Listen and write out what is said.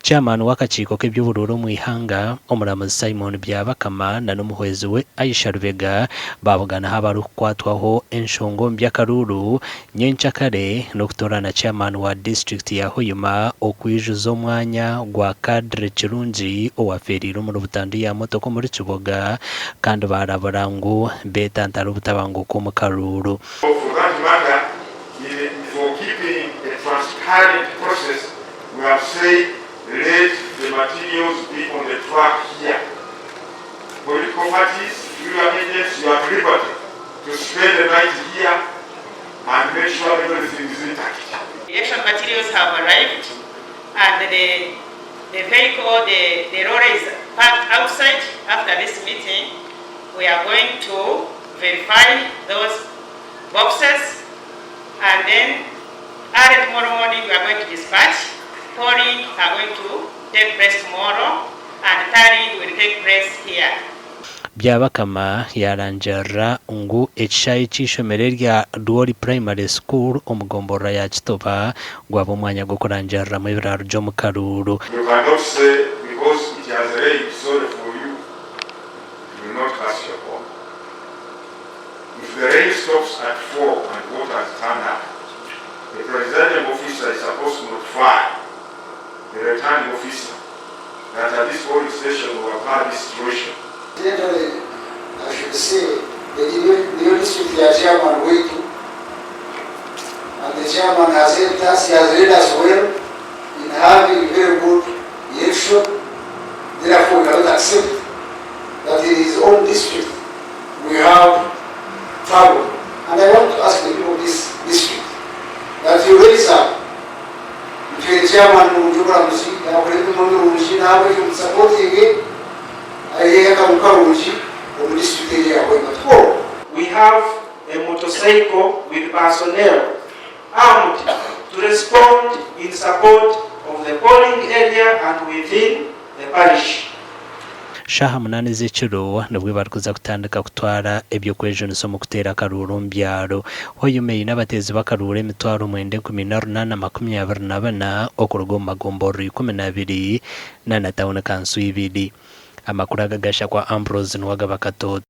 Chairman w'akakiiko k'eby'oburuuru omu ihanga, Omuramuzi Simon Byabakama na n'omuhwezi we Aisha Lubega baabuganaho abarikukwatwaho enshonga omu by'akaruuru nyenkyakare n'okutoorana Chairman wa disiturikiti ya Hoima okwijuza omwanya gwa Kadri Kirungi owafeereire omuri butandu ya motoka omuri Kiboga kandi baarabura ngu beetantare obutabanguko omu karuuru. For that matter, in for keeping a transparent process, we have said let the materials be on the truck here. Political parties, through your agents, you are at liberty to spend the night here and make sure everything is intact. Election materials have arrived and the, the vehicle, the, the lorry is parked outside. After this meeting, we are going to verify those boxes and then early tomorrow morning we are going to dispatch. Polling are going to take place tomorrow and tallying will take place here. Byabakama yaarangirira ngu ekishaayi ky'eishomero erya Rwori Primary School omu gomborora ya Kitoba gwaba omwanya gw'okurangiriramu ebiraarugye omu karuuru. You cannot say because it has rained sorry for you, you will not cast your vote. If the rain stops at 4 and voters turn up, the presiding officer is supposed to notify the returning officer that at this polling station we have had this situation. Generally, I should say, egi niyo district ya chairman waitu and the chairman has helped us, he has led us well in having a very good election, therefore we cannot accept that in his own district we have trouble and I want to ask the people of this district that you raise up mutwire chairman murungi omuramuzi yakora emirimo mirungi nahabwekyo mutusapotinge aiheho akaruuru karungi omu district egi eya Hoima. Tukora. We have a motorcycle with personnel armed to respond in support of the polling area and within the parish. Shaaha munaana ez'ekiro nibwo barikuza kutandika kutwara eby'okwejunisa omu kuteera akaruuru omu byaro. Hoima eine abateezi b'akaruuru 9824 okuruga omu magomborora 12 na na tauni kanso ibiri. Amakuru aga gashakwa Ambrose Nuwagaba Katooto.